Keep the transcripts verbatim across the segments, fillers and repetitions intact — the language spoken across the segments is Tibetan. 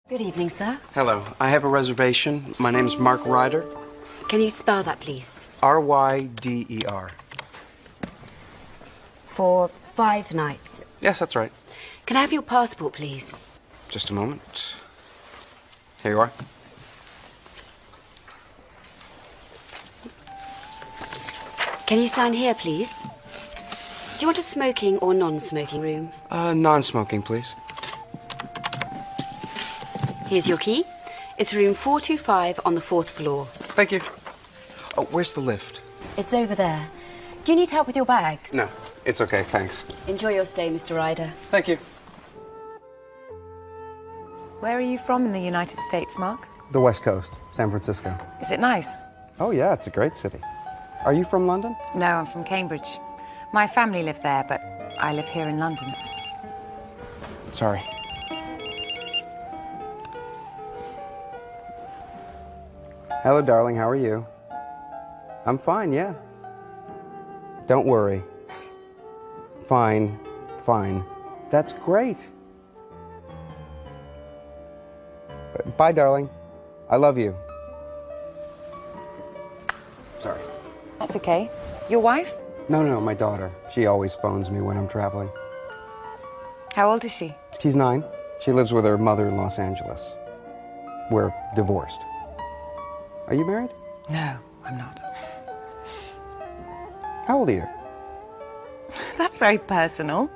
Good evening, sir. Hello, I have a reservation. My name's Mark Ryder. Can you spell that, please? R Y D E R. For five nights. Yes, that's right. Can I have your passport, please? Just a moment. Here you are. Can you sign here, please? Do you want a smoking or non smoking room? Uh, non smoking, please. Here's your key. It's room four two five on the fourth floor. Thank you. Oh, where's the lift? It's over there. Do you need help with your bags? No, it's okay, thanks. Enjoy your stay, Mister Ryder. Thank you. Where are you from in the United States, Mark? The West Coast, San Francisco. Is it nice? Oh, yeah, it's a great city. Are you from London? No, I'm from Cambridge. My family live there, but I live here in London. Sorry. Hello, darling, how are you? I'm fine, yeah. Don't worry. Fine, fine. That's great. Bye, darling. I love you. Sorry. That's okay. Your wife? No, no, my daughter. She always phones me when I'm traveling. How old is she? She's nine. She lives with her mother in Los Angeles. We're divorced. Are you married? No, I'm not. How old are you? That's very personal.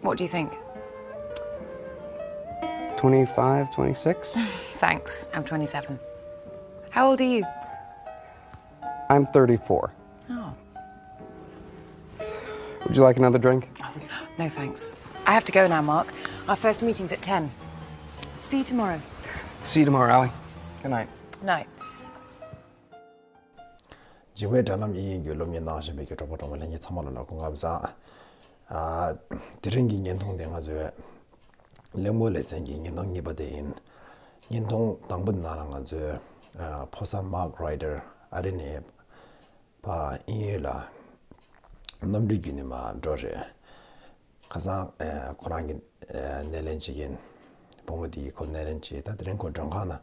What do you think? Twenty-five, twenty-six? Thanks. I'm twenty-seven. How old are you? I'm thirty-four. Oh. Would you like another drink? No, thanks. I have to go now, Mark. Our first meeting's at ten. See you tomorrow. See you tomorrow, Allie. Good night. Night. འཇིགས་མེད་དྲ་ལམ་དབྱིན་ཡིག་བརྒྱུད་སློབ་གཉེར་གནང་བཞིན་པའི་གྲོགས་པོ་གྲོགས་མོ་ལྷན་རྒྱས་ཚང་མ་ལ་ལ་སྐུ་ཁམས་བཟང་། ཨ། དེ་རིང་གི་བརྙན་ཐུང་དེ་ང་ཚོའི་གླེང་མོལ་ལེ་ཚན་གྱི་བརྙན་ཐུང་གཉིས་པ་དེ་ཡིན། བརྙན་ཐུང་དང་པོ་ནང་ལ་ང་ཚོས་ཨ། ཕོ་གསར་Mark Ryder ཨ་རི་ནས་ཕར་དབྱིན་ཡུལ་ལ་གནམ་གྲུ་བརྒྱུད་ནས་མར་འགྲོ་རེད། ཁ་སང་ཨ། ཁོ་རང་གི་ཨ། སྣེ་ལེན་བྱེད་མཁན་བུ་མོ་དེ་ཡིས་ཁོ་སྣེ་ལེན་བྱས། ད་དེ་རིང་ཁོ་མགྲོན་ཁང་ནང་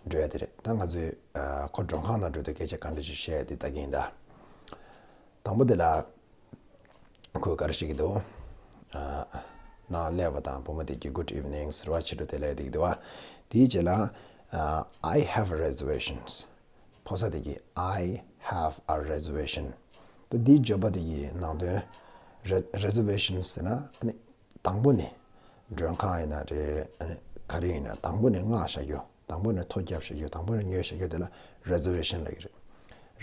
འགྲོ་ཡ་དེ་རེད། ད་ང་ཚོས་ཨ། ཁོ་མགྲོན་ཁང་ནང་འགྲོ་དུས་སྐད་ཆ་ག་འདྲ་ཞིག་བཤད་ཡ་དེ་ལྟ་གི་ཡིན་ད། དང་པོ་དེ་ལ་ཁོས་ག་རེ་བཤད་ཀྱི་འདུག་ཨ། ནང་སླེབས་པ་དང་བུ་མོ་དེ་གིས་Good evening ཟེར་བ་ཕྱི་དྲོ་དེ་སླེབས་བསྡད་ཀྱི་འདུག་བ། དེའི་རྗེས་ལ་ཨ། I have reservations. ཕོ་གསར་དེ་གིས་I have a reservation. ད་འདིའི་བརྗོད་པ་དེ་གི་ནང་དོན་རེ། reservations ཟེར་ན་ཨ་ནི་དང་པོ་ནས་མགྲོན་ཁང་ཡིན་ན་རེད། ཨ་ནི་ག་རེ་ཡིན་ན་དང་པོ་ནས་མངགས་བཞག་རྒྱུ། དང་པོ་ནས་ཐོ་བརྒྱབ་བཞག་རྒྱུ། དང་པོ་ནས་ཉོས་བཞག་རྒྱུ་དེ་ལ་reservation ལབ་ཀྱི་རེད།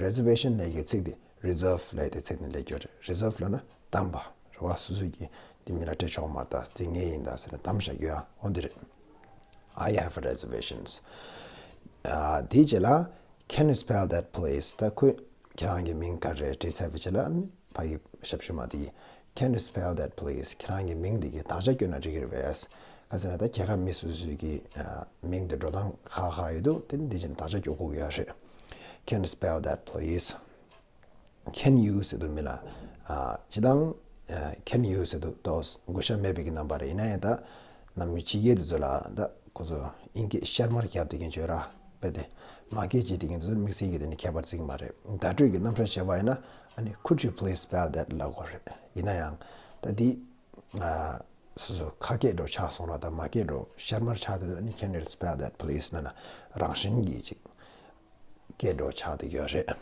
reservation ལབ་ཀྱི་ཚིག་དེ་reserve ལབ་དེ་ཚིག་ནས་སླེབས་ཀྱི་རེད། reserve ལབ་ན་གདམས་པ་རེད་བ། སོ་སོ་གིས་འདི་མི་ལ་སྤྲད་ཆོག་མ་རེད་ད། འདི་ངའི་ཡིན་ད་ཟེར་ནས་གདམས་བཞག་རྒྱུ་ཡ་འོ་འདི་རེད། I have reservations. ཨ། དེའི་རྗེས་ལ་Can you spell that please? ད་ཁོས་ཁྱེད་རང་གི་མིང་ག་རེ་རེད་དྲིས་ཚར་བའི་རྗེས་ལ་ཕ་གི་ཞབས་ཞུ་མ་དེ་གིས་Can you spell that please? ཁྱེད་རང་གི་མིང་འདི་གི་དག་ཆ་བསྐྱོན་ན་འགྲིག་གི་རེད་པས། ག་ཟེར་ན་ད་རྒྱལ་ཁབ་མི་སོ་སོའི་གི་ཨ། མིང་དེ་འགྲོ་སྟངས་ཁག་ཁག་ཡོད་འདུག་དེ་ནི་འདི་བཞིན་དག་ཆ་བསྐྱོན་དགོས་ཀྱི་ཡོད་རེད། Can you spell that please? Can you ཟེར་དུས་མི་ལ་ཨ། སྤྱིར་བཏང་ཨ། Can you ཟེར་དུས་ཏོག་ཙམ་བགོ་བཤའ་མེད་པའི་གི་རྣམ་པ་རེད། ཡིན་ན་ཡང་ད་ནམ་རྒྱུན་ཕྱི་རྒྱལ་དེ་ཚོ་ལ་ད་ཁོ་ཚོ་དབྱིན་སྐད་ཤར་མར་བརྒྱབ་བསྡད་མཁན་ཅིག་ཡོད་ར། དཔེ་དེ་མ་སྐད་བྱས་བསྡད་མཁན་དེ་ཚོ་དམིགས་བསལ་གྱི་དེ་ནི་ཁྱད་པར་བརྩི་གི་མ་རེད། བརྡ་སྤྲོད་ཀྱི་རྣམ་གཞག་བྱས་པ་ཡིན་ན་ཨ་ནི་Could you please spell that ལབ་དགོས་རེད། ཡིན་ན་ཡང་ད་འདི་ཨ། སོ་སོ་ཁ་སྐད་འདྲ་ཆགས་སོང་ར། ད་མ་སྐད་འདྲ་ཤར་མར་ཆགས་དུས་ཨ་ནི་Can you spell that please ལབ་ན་རང་བཞིན་གྱིས་ཅིག་སྐད་འདྲ་ཆགས་བསྡད་ཡོད་རེད།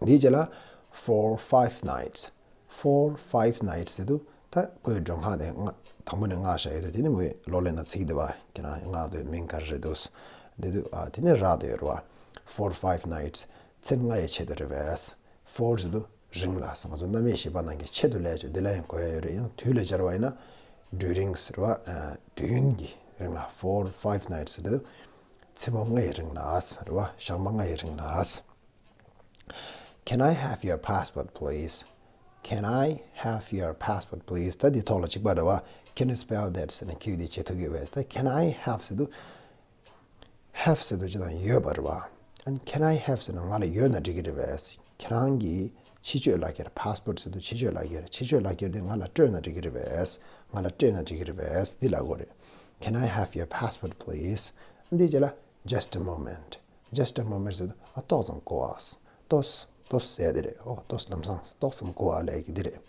དེའི་རྗེས་ལ་for five nights. For five nights ཟེར་དུས་ད་ཁོའི་མགྲོན་ཁང་དེ་མངགས། དང་པོ་ནས་མངགས་བཞག་ཡོད་དུས་དེ་ནི་མོས་གློག་ཀླད་ནང་བཙུགས་བསྡད་པ། ཁྱེད་རང་མངགས་དུས་མིང་ག་རེ་རེད་འདུག་ཟེར་དུས་ཨ། དེ་ནི་རག་བསྡད་ཡོད་རེད་བ། For five nights. མཚན་ལྔ་ཡི་ཆེད་དུ་རེད་པས། For ཟེར་དུས་རིང་ལ་ཟེར། ང་ཚོ་རྣམ་དབྱེ་བཞི་པ་ནང་གི་ཆེད་དུ་ལབ་ཡ་ཅིག་འདི་ལ་ཡང་གོ་ཡ་ཡོད་རེད། ཡང་དུས་ལ་སྦྱར་བ་ཡིན་ན་during ཟེར་བ། ཨ། དུས་ཡུན་གྱི་རིང་ལ། For five nights ཟེར་དུས་མཚན་མོ་ལྔ་ཡི་རིང་ལ་ཟེར་བ། ཞག་མ་ལྔ་ཡི་རིང་ལ། Can I have your passport, please? Can I have your passport, please? ད་འདི་ཐོག་ལ་གཅིག་པ་རེད་བ། Can you spell that ཟེར་ནས་ཁྱེད་འདི་བྱེད་ཐུབ་ཀྱི་བས། ད་Can I have ཟེར་དུས་have ཟེར་དུས་ཅི་དང་ཡོད་པ་རེད་བ། ཨ་ནི་Can I have ཟེར་ན་ང་ལ་ཡོད་ན་འགྲིག་གི་རེད་པས། ཁྱེད་རང་གི་ཕྱི་སྤྱོད་ལག་འཁྱེར། passport ཟེར་དུས་ཕྱི་སྤྱོད་ལག་འཁྱེར། ཕྱི་སྤྱོད་ལག་འཁྱེར་དེ་ང་ལ་སྤྲོད་ན་འགྲིག་གི་རེད་པས། ང་ལ་སྤྲད་ན་འགྲིག་གི་རེད་པས། འདི་ལབ་དགོས་རེད། Can I have your passport, please? འདི་རྗེས་ལ། Just a moment. Just a moment ཟེར་དུས་ཨ་ཏོག་ཙམ་སྒུག་ཨ། ཏོག་ཏོག་ཟེར་དེ་རེད། ཨོ་ཏོག་ལམ་སང་ཏོག་ཙམ་སྒུག་ཨ་ལབ་ཀྱི་འདི་རེད།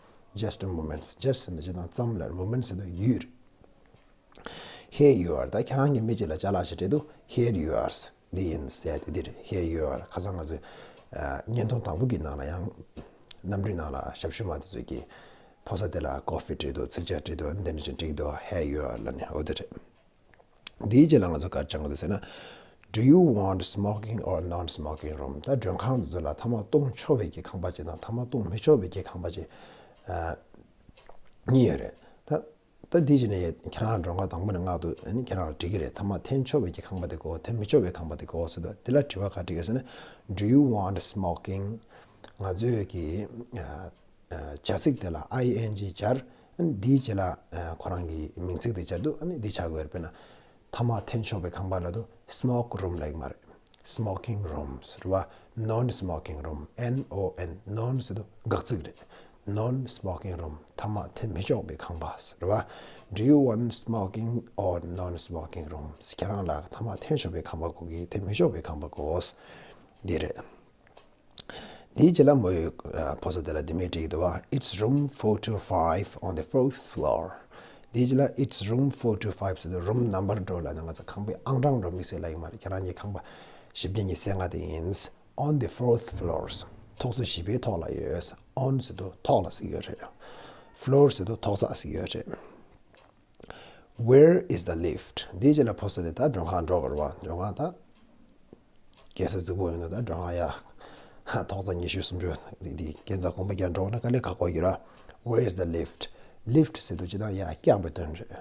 Just a moment. Just ཟེར་དུས་ཅི་དང་ཙམ་ལ། Moment ཟེར་དུས་ཡུལ། Here you are. ད་ཁྱེད་རང་གིས་མི་གཅིག་ལ་ཅ་ལག་ཞིག་སྤྲད་དུས། Here you are. འདི་ཡིན་ཟེར་དེ་འདི་རེད། Here you are. ཁ་སང་ང་ཚོས་ཨ་བརྙན་ཐུང་དང་པོ་གི་ནང་ལ་ཡང་། གནམ་གྲུའི་ནང་ལ་ཞབས་ཞུ་མ་དེ་ཚོས་ཀྱིས་ཕོ་གསར་དེ་ལ་ཀོ་ཕི་སྤྲད་དུས། ཚིག་ཇ་སྤྲད་དུས། འདི་འདྲ་ཅིག་འགྲིག་འདུག Here you are ལབ་ནས། འོ་དེ་རེད། འདིའི་རྗེས་ལ་ང་ཚོ་ག་རེ་སྦྱང་དགོས་འདུག་ཟེར་ན། Do you want smoking or non-smoking room? ད་མགྲོན་ཁང་དེ་ཚོ་ལ་ཐ་མག་གཏོང་ཆོག་པའི་གི་ཁང་པ་ཅིག་དང་ཐ་མག་གཏོང་མི་ཆོག་པའི་གི་ཁང་པ་ཅིག་ཨ་གཉིས་ཡོད་རེད། ད་ད་འདི་བྱས་ནས་ཁྱེད་རང་མགྲོན་ཁང་དང་པོ་ནས་མངགས་འདུག་ཨ་ནི་ཁྱེད་རང་ལ་འགྲིག་གི་རེད། ཐ་མག་འཐེན་ཆོག་པའི་གི་ཁང་པ་དེ་དགོས། འཐེན་མི་ཆོག་པའི་ཁང་པ་དེ་དགོས་ཟེར་དུས། འདི་ལ་དྲི་བ་ག་རེ་དྲིས་ཀྱི་ཟེར་ན། Do you want smoking? ང་ཚོས་ཀྱི་ཨ་ཨ་བྱ་ཚིག་དེ་ལ་ing སྦྱར། ཨ་ནི་འདིའི་རྗེས་ལ་ཨ་ཁོ་རང་གི་མིང་ཚིག་དེ་སྦྱར་དུས། ཨ་ནི་འདི་ཆགས་དགོས་རེད། དཔེར་ན། ཐ་མག་འཐེན་ཆོག་པའི་ཁང་པ་ལབ་དུས་smoke room ལབ་ཀྱི་མ་རེད། Smoking rooms རེད་བ། Non smoking room. N O N. Non ཟེར་དུས་དགག་ཚིག་རེད། Non smoking room. ཐ་མག་འཐེན་མི་ཆོག་པའི་ཁང་པ་རེད་བ། Do you want smoking or non smoking rooms? ཁྱེད་རང་ལ་ཐ་མག་འཐེན་ཆོག་པའི་ཁང་པ་དགོས་ཀྱི། འཐེན་མི་ཆོག་པའི་ཁང་པ་དགོས། འདི་རེད། དེའི་རྗེས་ལ་མོ་ཡི་ཕོ་གསར་དེ་ལ་འདི་མོ་བྲིས་འདུག་བ། It's room four two five on the fourth floor. དེའི་རྗེས་ལ། It's room four two five ཟེར་དུས་རུམ་ནམ་བར་འགྲོ་ལབ་ན། ང་ཚོ་ཁང་པའི་ཨང་གྲངས་འགྲོ་མི་ཟེར་ལབ་ཀྱི་མ་རེད། ཁྱེད་རང་གཉིས་ཁང་པ་བཞི་བརྒྱ་ཉི་ཤུ་རྩ་ལྔ་དེ་ཡིན། On the fourth floor. ཐོག་སོ་བཞི་པའི་ཐོག་ལ་ཡོད། On ཟེར་དུས་ཐོག་ལ་ཟེར་གྱི་ཡོད་རེད། Floor ཟེར་དུས་ཐོག་ས་ཟེར་གྱི་ཡོད་རེད། Where is the lift? དེའི་རྗེས་ལ་ཕོ་གསར་དེ་ད་མགྲོན་ཁང་འགྲོ་དགོས་རེད་བ། མགྲོན་ཁང་ད་རྒྱལ་ས་རྫིག་པོ་ཡིན་ན། ད་མགྲོན་ཁང་ཡ་ཐོག་ས་ཉི་ཤུ་སུམ་ཅུ་དེ་དེ་ཁྱད་མཚར་གོམ་པ་རྒྱག་འགྲོ་ན་དཀའ་ལས་ཁག་པོ་ཡོད་ར། Where is the lift? Lift ཟེར་དུས་ཅི་ད་ཡར་བཀྱག་པའི་དོན་རེད།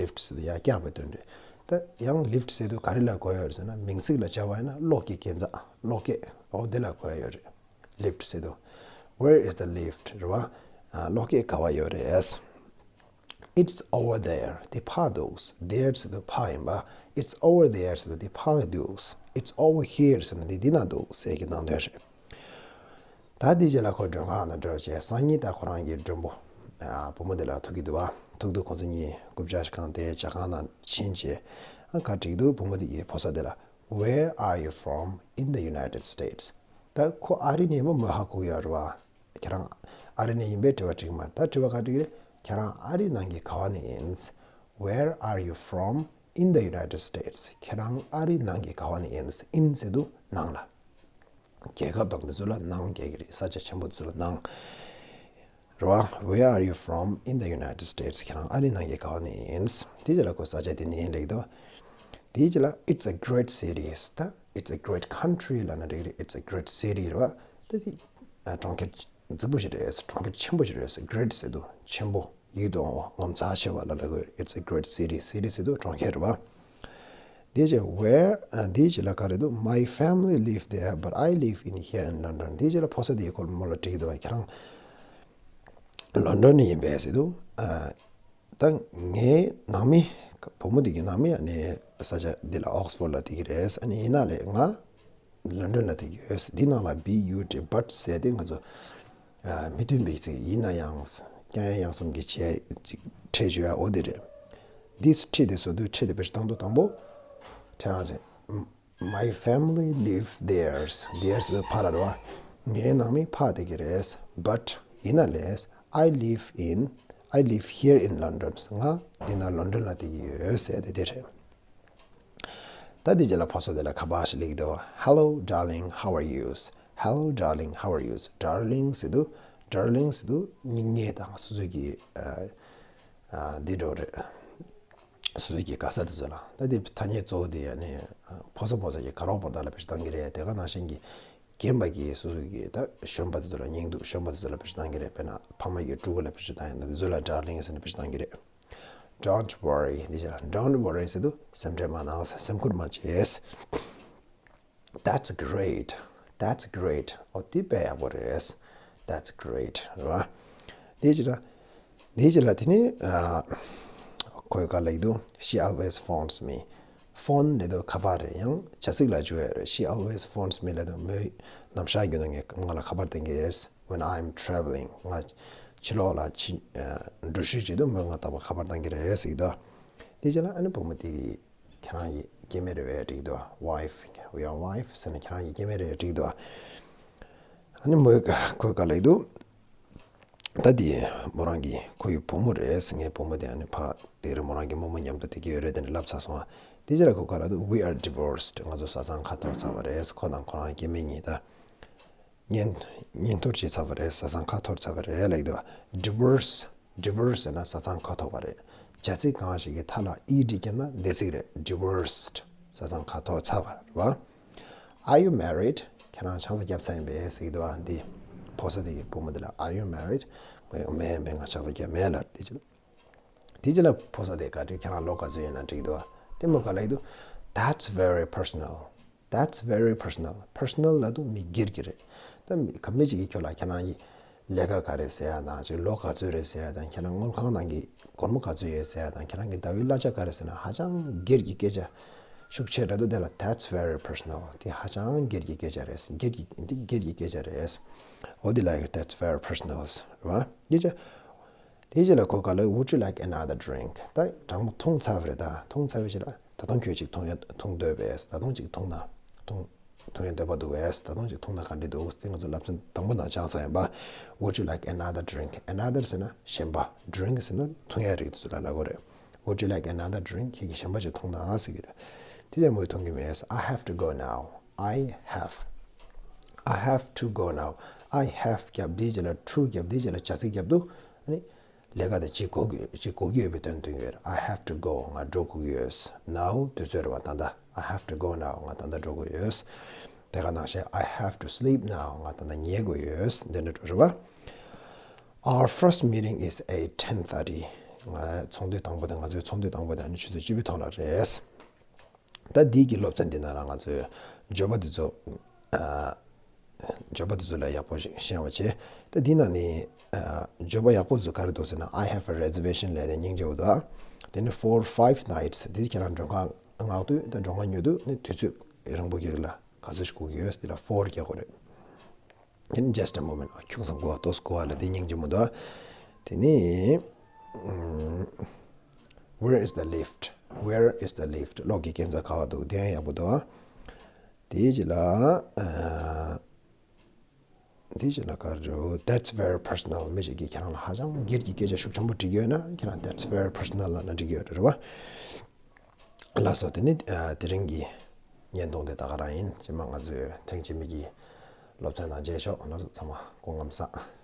Lift ཟེར་དུས་ཡར་བཀྱག་པའི་དོན་རེད། ད་ཡང་lift ཟེར་དུས་ག་རེ་ལ་གོ་ཡ་ཡོད་རེད་ཟེར་ན། མིང་ཚིག་ལ་བྱ་བ་ཡིན་ན་གློག་གི་ཁྱད་མཚར། གློག་སྐས། འོ་དེ་ལ་གོ་ཡ་ཡོད་རེད། Lift ཟེར་དུས། Where is the lift? རེད་བ། ཨ་གློག་སྐས་ག་བ་ཡོད་རེད། It's over there. དེ་ཕར་འདུག There ཟེར་དུས་ཕར་ཡིན་པ། It's over there ཟེར་དུས་དེ་ཕར་འདུག It's over here ཟེར་ན་དེ་འདི་ན་འདུག་ཟེར་གྱི་ནང་དོན་རེད། ད་དེའི་རྗེས་ལ་ཁོ་མགྲོན་ཁང་ནང་འགྲོ་བྱས། སང་ཉིན་ད་ཁོ་རང་གི་མགྲོན་པོ་ཨ་བུ་མོ་དེ་ལ་ཐུག་གི་འདུག་བ། ཐུག་དུས་ཁོ་ཚོ་གཉིས་རྐུབ་བཀྱག་ཞིག་གང་དེ་ཇ་ཁང་ནང་ཕྱིན་བྱས། ཨ་ག་འགྲིག་འདུག་བུ་མོ་དེ་གིས་ཕོ་གསར་དེ་ལ། Where are you from in the United States? ད་ཁོ་ཨ་རི་ནས་ཡིན་པ་མོས་ཧ་གོ་གི་ཡོད་རེད་བ། ཁྱེད་རང་ཨ་རི་ནས་ཡིན་པའི་དྲི་བ་དྲིས་མ་རེད། ད་དྲི་བ་ག་རེ་དྲིས་རེད། ཁྱེད་རང་ཨ་རི་ནང་གི་ག་བ་ནས་ཡིན། Where are you from in the United States? ཁྱེད་རང་ཨ་རི་ནང་གི་ག་བ་ནས་ཡིན། In ཟེར་དུས་ནང་ལ། རྒྱལ་ཁབ་དང་དེ་ཚོ་ལ་ནང་རྒྱག་གི་རེད། ས་ཆ་ཆེན་པོ་དེ་ཚོ་ལ་ནང་། རེད་བ། Where are you from in the United States? ཁྱེད་རང་ཨ་རི་ནང་གི་ག་བ་ནས་ཡིན། དེ་རྗེས་ལ་ཁོས་ས་ཆ་དེ་ནས་ཡིན་ལབ་ཀྱི་འདུག་དེའི་རྗེས་ལ། It's a great city. ད་It's a great country ལབ་ན་འགྲིག་གི་རེད། It's a great city རེད་བ། ད་དེ་ཨ་གྲོང་ཁྱེར་རྫིག་པོ་ཞིག་རེད། གྲོང་ཁྱེར་ཆེན་པོ་ཞིག་རེད། Great ཟེར་དུས་ཆེན་པོ། ཡིད་དུ་འོང་བ། ངོ་མཚར་ཆེ་བ་ལ་ལབ་དགོས། It's a great city. City ཟེར་དུས་གྲོང་ཁྱེར་རེད་བ། དེའི་རྗེས། Where ཨ་དེའི་རྗེས་ལ་ག་རེ་འདུག My family live there, but I live in here in London. དེའི་རྗེས་ལ་ཕོ་གསར་དེའི་སྐོར་མོ་ལ་དྲིས་ཀྱི་འདུག་ཁྱེད་རང་ལོན་ཌོན་ནས་ཡིན་པས་ཟེར་དུས། ཨ་ད་ངའི་ནང་མི། བུ་མོ་འདི་གི་ནང་མི་ཨ་ནི་ས་ཆ་འདི་ལ་Oxford ལ་བསྡད་ཀྱི་རེད། ཨ་ནི་ཡིན་ན་ལས་ང་ལོན་ཌོན་ལ་བསྡད་ཀྱི་ཡོད། འདི་ནང་ལ་B U T, but ཟེར་དེ་ང་ཚོ་ཨ་མི་མཐུན་པའི་ཚིག་ཡིན་ན་ཡང་། ཀྱང་ཡང་གསུམ་གྱི་བྱས་ཅིག་ཕྲད་བཅོས་ཡ། འོ་དེ་རེད། This ཁྲིད་དེ་བཟོ་དུས་ཁྲིད་དེ་བེད་སྤྱོད་བཏང་དུས་དང་པོ། ཁྱེད་རང་ཚོས། My family live there. There ཟེར་དུས་ཕར་ལ་རེད་བ། ངའི་ནང་མི་ཕར་བསྡད་ཀྱི་རེད། But ཡིན་ན་ལས། I live in, I live here in London. ང་འདི་ན་ལོན་ཌོན་ལ་བསྡད་ཀྱི་ཡོད་ཟེར་དེ་དེ་རེད། ད་དེ་རྗེས་ལ་ཕོ་གསར་དེ་ལ་ཁ་པར་ཞིག་སླེབས་ཀྱི་འདུག Hello, darling, how are you? Hello, darling, how are you? Darling ཟེར་དུས། Darling ཟེར་དུས་སྙིང་ཉེ་དང་སོ་སོ་གི་ཨ་ཨ་འདི་འདྲ་རེད། སོ་སོ་གི་དགའ་ས་དེ་ཚོ་ལ། ད་དེ་ཐ་སྙད་གཙོ་བོ་དེ་ཡ་ནི་ཕོ་གསར་ཕོ་གསར་གྱི་དགའ་རོགས་བར་དག་ལ་བེད་སྤྱོད་བཏང་གི་རེད། དེ་ག་ནང་བཞིན་གྱི་རྒན་པ་གིས་སོ་སོ་གི་ད་གཞོན་པ་དེ་ཚོ་ལ་སྙིང་སྡུག་གཞོན་པ་དེ་ཚོ་ལ་བེད་སྤྱོད་བཏང་གི་རེད། དཔེར་ན་ཕ་མ་གི་ཕྲུ་གུ་ལ་བེད་སྤྱོད་བཏང་ཡ་ན་དེ་ཚོ་ལ་darling ཟེར་ནས་བེད་སྤྱོད་བཏང་གི་རེད། Don't worry. འདི་ཕྱིར་don't worry ཟེར་དུས་སེམས་ཁྲལ་མ་གནང་ཟེར། སེམས་ཁུར་མ་བྱེད། That's great. That's great. ཨོ་དེ་དཔེ་ཡག་པོ་རེད། That's great རེད་བ། དེ་ཕྱིར། དེ་ཕྱིར་ལ་དེ་ནི་ཨ་ཁོས་ག་ལབ་ཀྱི་འདུག She always phones me. Phone ལབ་དུས་ཁ་པར་རེད། ཡང་བྱ་ཚིག་ལ་འཇུག་ཡ་རེད། She always phones me ལབ་དུས་མོས་ནམ་ཞག་རྒྱུན་དུ་ངས་ང་ལ་ཁ་པར་གཏོང་གི་རེད། When I'm traveling. ང་ཕྱི་ལོགས་ལ་ཕྱི་ཨ་འགྲུལ་བཞུད་བྱེད་དུས་མོས་ང་རྟག་པར་ཁ་པར་གཏོང་གི་རེད་ཟེར་གྱི་འདུག་དེ་རྗེས་ལ་ཨ་ནི་བུ་མོ་དེ་གིས་ཁྱེད་རང་གི་སྐྱེ་དམན་རེད་པས་འགྲིག་འདུག wife, your wife ཟེར་ནས་ཁྱེད་རང་གི་སྐྱེ་དམན་རེད་འགྲིག་འདུག་ཨ་ནི་མོས་ཁོས་ག་ལབ་འདུག་ད་དེ་མོ་རང་གི་ཁོ་ཡི་བུ་མོ་རེད། ངའི་བུ་མོ་དེ་ཨ་ནི་ཕ་དེ་རེད། མོ་རང་གི་རྨོ་མོ་མཉམ་དུ་བསྡད་ཀྱི་ཡོད་རེད། དེ་འདྲ་ལབ་ཚར་སོང་ཨ། དེ་རྗེས་ལ་ཁོས་ག་ལབ་འདུག we are divorced. ང་ཚོ་བཟའ་ཚང་ཁ་ཐོར་ཚར་བ་རེད། ཁོ་དང་ཁོ་རང་སྐྱེ་དམན་གཉིས་ད་གཉེན་གཉེན་ཐོར་བྱས་ཚར་བ་རེད། བཟའ་ཚང་ཁ་ཐོར་ཚར་བ་རེད་ལབ་འདུག divorce, divorce ཟེར་ན་བཟའ་ཚང་ཁ་ཐོར་བ་རེད། བྱ་ཚིག་གང་ཞིག་གི་མཐའ་ལ་ed བརྒྱབ་ན་འདས་ཚིག་རེད། divorced བཟའ་ཚང་ཁ་ཐོར་ཚར་བ་རེད་བ། Are you married? ཁྱེད་རང་ཆང་ས་བརྒྱབ་ཚར་ཡིན་པས་ཟེར་གྱི་འདུག་ཨ། འདི་ཕོ་གསར་དེ་གི་བུ་མོ་དེ་ལ། Are you married? མོས་མེད་མེད། ང་ཆང་ས་བརྒྱབ་མེད་ལབ། དེ་ཅི་དེ་རྗེས་ལ་ཕོ་གསར་དེས་ག་རེ། ཁྱེད་རང་ལོ་ག་ཚོད་ཡིན་ན་འགྲིག་འདུག་ཨ། དེ་མོས་ག་ལབ་འདུག That's very personal. That's very personal. Personal ལབ་དུས་མི་སྒེར་གྱི་རེད། ད་མི་ག་མི་ཅིག་གིས་ཁྱོད་ལ་ཁྱེད་རང་གི་ལས་ཀ་ག་རེ་ཟེར་ཡ་དང་། ཅིག་ལོ་ག་ཚོད་རེད་ཟེར་ཡ་དང་། ཁྱེད་རང་དངུལ་ཁང་ནང་གི་སྒོར་མོ་ག་ཚོད་ཡོད་ཟེར་ཡ་དང་། ཁྱེད་རང་གི་ཟླ་བའི་གླ་ཆ་ག་རེ་ཟེར་ན་ཧ་ཅང་སྒེར་གྱི་སྐད་ཆ་ཤུགས་ཆེ་དྲགས་འདུག་དེ་ལ་That's very personal. དེ་ཧ་ཅང་སྒེར་གྱི་སྐད་ཆ་རེད། སྒེར་གྱི་འདི་སྒེར་གྱི་སྐད་ཆ་རེད། འོ་དེ་ལ་That's very personal རེད་བ། སྐད་ཆ། དེའི་རྗེས་ལ་ཁོས་ག་ལབ། Would you like another drink? ད་གྲང་མོ་འཐུང་ཚར་བ་རེད། ད་འཐུང་ཚར་བའི་རྗེས་ལ་ད་དུང་ཁྱོད་ཅིག་འཐུང་ཡ་འཐུང་འདོད་པས། ད་དུང་ཅིག་འཐུང་ན་འཐུང་འཐུང་ཡ་འདོད་པ་འདུག་པས། ད་དུང་ཅིག་འཐུང་ན་ག་འདྲ་འདུག་དེ་ང་ཚོ་སློབ་ཚན་དང་པོ་ནང་སྦྱངས་ཚར་ཡིན་པ། Would you like another drink? Another ཟེར་ན་གཞན་པ། Drink ཟེར་ན་འཐུང་ཡ་རིགས་དེ་ཚོ་ལ་ལབ་དགོས་རེད། Would you like another drink? ཁྱེད་ཀྱིས་གཞན་པ་ཅིག་འཐུང་ན་ཟེར་གྱི་རེད། དེ་ཡང་མོས་འཐུང་གི་མེད། I have to go now. I have. I have to go now. I have རྒྱབ། དེའི་རྗེས་ལ་to རྒྱབ། དེའི་རྗེས་ལ་བྱ་ཚིག་རྒྱབ་དུས་ཨ་ནི་ལས་ཀ་དེ་བྱེད་དགོས་ཀྱི་བྱེད་དགོས་ཀྱི་ཡོད་པའི་དོན་སྟོན་གྱི་ཡོད། I have to go. ང་འགྲོ་དགོས་ཀྱི་ཡོད། Now དུས་ཚོད་རེད་བ་ད་ལྟ། I have to go now. ང་ད་ལྟ་འགྲོ་དགོས་ཡོད། དེ་ག་ནང་བཞིན་I have to sleep now. ང་ད་ལྟ་ཉལ་དགོས་ཡོད། འདི་འདྲ་འགྲོ་རེད་བ། Our first meeting is at ten thirty. ང་ཚོགས་འདུ་དང་པོ་དེ། ང་ཚོའི་ཚོགས་འདུ་དང་པོ་དེ་ཨ་ནི་ཆུ་ཚོད་བཅུ་པའི་ཐོག་ལ་རེད། ད་འདི་གི་སློབ་ཚན་འདི་ནང་ལ་ང་ཚོས་བརྗོད་པ་འདི་ཚོ། ཨ། བརྗོད་པ་འདི་ཚོ་ལ་ཡག་པོ་ཞིག་ཤེས་པ་བྱས། ད་འདི་ནང་ནས། ཨ། བརྗོད་པ་ཡག་པོ་ཚོ་ག་རེ་འདུག་ཟེར་ན། I have a reservation ལབ་དེ་སྙིང་རྗེ་པོ་འདུག་དེ་ནི་for five nights. འདི་ཁྱེད་རང་མགྲོན་ཁང་མངགས་དུས་ད་མགྲོན་ཁང་ཉོ་དུས་ནི་དུས་ཚོད་རིང་པོ་གི་རིང་ལ་ག་ཚོད་ཞིག་དགོས་ཀྱི་ཡོད། འདི་ལ་for རྒྱག་དགོས་རེད། དེ་ནི་just a moment. ཁྱུག་ཙམ་སྒུག་པ། ཏོག་ཙམ་སྒུག་པ་ལབ་དེ་སྙིང་རྗེ་མོ་འདུག་དེ་ནི། ཨམ། Where is the lift? Where is the lift? གློག་གི་སྐས་འཛེག་ག་པར་འདུག་དེ་ཡང་ཡག་པོ་འདུག་དེའི་རྗེས་ལ། ཨ། དེའི་རྗེས་ལ་ག་རེ་རེད། That's very personal. མི་ཞིག་གིས་ཁྱེད་རང་ལ་ཧ་ཅང་སྒེར་གྱི་སྐད་ཆ་ཤུགས་ཆེན་པོ་དྲིས་ཡོད་ན་ཁྱེད་རང་That's very personal ལབ་ན་འགྲིག་གི་ཡོད་རེད་བ། ལགས་སོ། དེ་ནི། ཨ། དེ་རིང་གི་བརྙན་ཐུང་དེ་ད་ག་རང་ཡིན། རྗེས་མ་ང་ཚོས་ཐེངས་རྗེས་མའི་གི་སློབ་ཚན་ནང་མཇལ་ཆོག་ལགས་སོ། ཚང་མ་སྐུ་ཁམས་བཟང་།